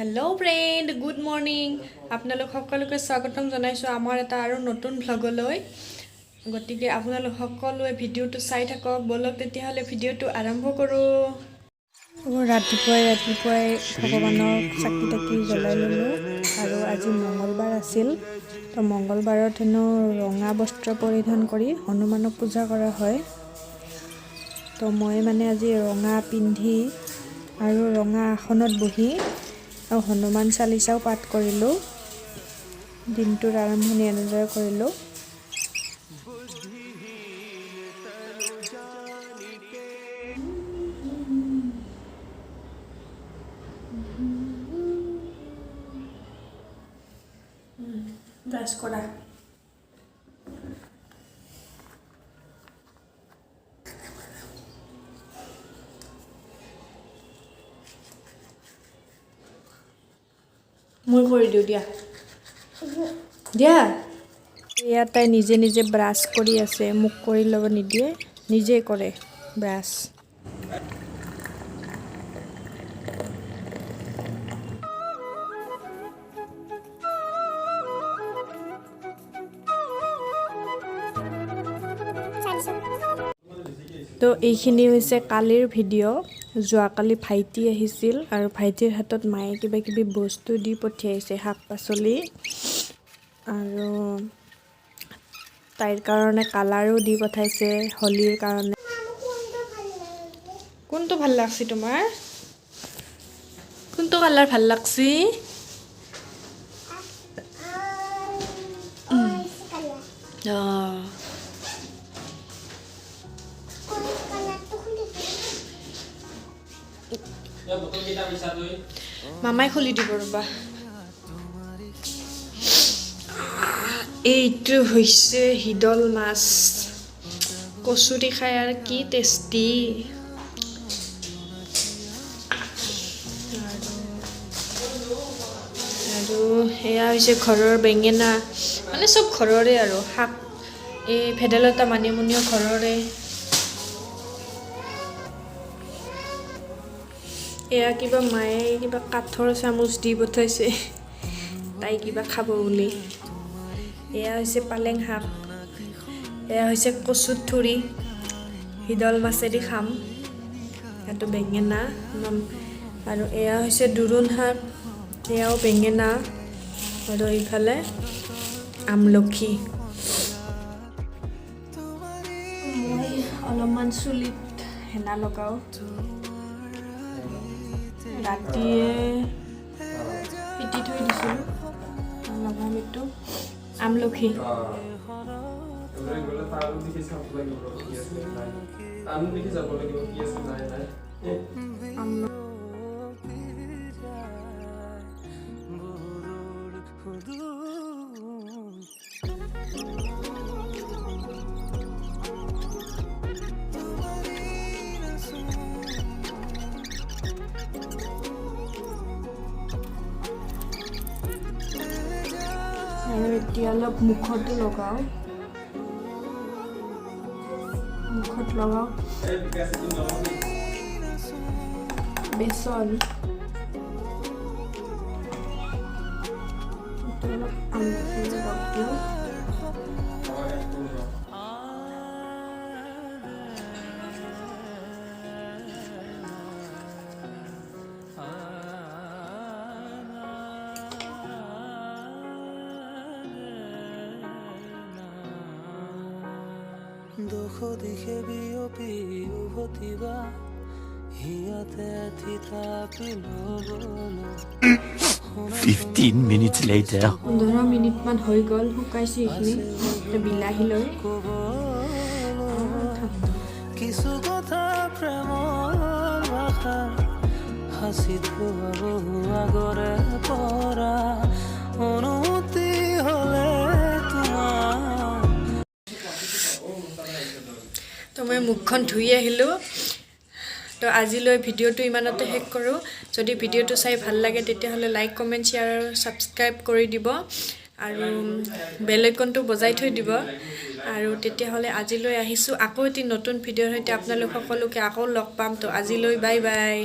Hello' friend, good morning. আপোনালোক সকলোকে স্বাগতম জনাইছোঁ আমাৰ এটা আৰু নতুন ভ্লগলৈ। গতিকে আপোনালোক সকলোৱে ভিডিঅ'টো চাই থাকক। ব'লক তেতিয়াহ'লে ভিডিঅ'টো আৰম্ভ কৰোঁ। ৰাতিপুৱাই ৰাতিপুৱাই ভগৱানক চাকি তাকি জ্বলাই ল'লোঁ আৰু আজি মংগলবাৰ আছিল। তো মংগলবাৰত হেনো ৰঙা বস্ত্ৰ পৰিধান কৰি হনুমানক পূজা কৰা হয়। তো মই মানে আজি ৰঙা পিন্ধি আৰু ৰঙা আসনত বহি আৰু হনুমান চালিচাও পাঠ কৰিলোঁ। দিনটোৰ আৰম্ভণি এনেদৰে কৰিলোঁ। ব্ৰাছ কৰা। মই কৰি দিওঁ, দিয়া দিয়া। এয়া তাই নিজে নিজে ব্ৰাছ কৰি আছে, মোক কৰি ল'ব নিদিয়ে, নিজে কৰে ব্ৰাছ। তো এইখিনি হৈছে কালিৰ ভিডিঅ'। যোৱাকালি ভাইটি আহিছিল আৰু ভাইটিৰ হাতত মায়ে কিবা কিবি বস্তু দি পঠিয়াইছে, শাক পাচলি আৰু তাইৰ কাৰণে কালাৰো দি পঠাইছে হোলীৰ কাৰণে। কোনটো ভাল লাগছে তোমাৰ? কোনটো কালাৰ ভাল লাগছি? অঁ, মামাই খুলি দিব, ৰ'বা। এইটো হৈছে শিদল মাছ। কচুৰি খাই আৰু কি টেষ্টি! আৰু এয়া হৈছে ঘৰৰ বেঙেনা, মানে চব ঘৰৰে আৰু শাক। এই ভেদাইলতা, মানিমুনিও ঘৰৰে। এয়া কিবা মায়ে কিবা কাঠৰ চামুচ দি পঠাইছে, তাই কিবা খাব বুলি। এয়া হৈছে পালেং শাক, এয়া হৈছে কচুৰ থুৰি, শিদল মাছেদি খাম। ইয়াতো বেঙেনা আৰু এয়া হৈছে দোৰোণ শাক, এয়াও বেঙেনা আৰু ইফালে আমলখি। মই অলপমান চুলিত হেনা লগাওঁ। ৰাতিয়ে পিটি থৈ দিছিলোঁ। লগাম এইটো আমলখি। গ'লে তাৰ দিশে চাব লাগিব, কি আছে নাই। তাৰ দিশে যাব লাগিব, কি আছে নাই নাই। আমলখি। আৰু এতিয়া অলপ মুখতো লগাওঁ, মুখত লগাওঁ। এই বিকাশ, এইটো নলবি। বেচন এইটো অলপ আমলখি ৰস দিওঁ। অঁ, একো ৰ। দোষ দিশে বিয়পি উভতিবা হিয়াতে থিতাপি ল'বলৈ। 15 minutes later. 15 মিনিটমান হৈ গ'ল, শুকাইছে এইখিনি। এতিয়া বিলাহী লৈ কিছু কথা প্ৰেমৰ ভাষা সাঁচি থোৱা বহু আগৰে পৰা অনুমতি হ'লে তোমাৰ। তো মই মুখখন ধুই আহিলোঁ। তো আজিলৈ ভিডিঅ'টো ইমানতে শেষ কৰোঁ। যদি ভিডিঅ'টো চাই ভাল লাগে, তেতিয়াহ'লে লাইক, কমেণ্ট, শ্বেয়াৰ আৰু ছাবস্ক্ৰাইব কৰি দিব আৰু বেল আইকনটো বজাই থৈ দিব। আৰু তেতিয়াহ'লে আজিলৈ আহিছোঁ। আকৌ এটি নতুন ভিডিঅ'ৰ সৈতে আপোনালোক সকলোকে আকৌ লগ পাম। তো আজিলৈ বাই বাই।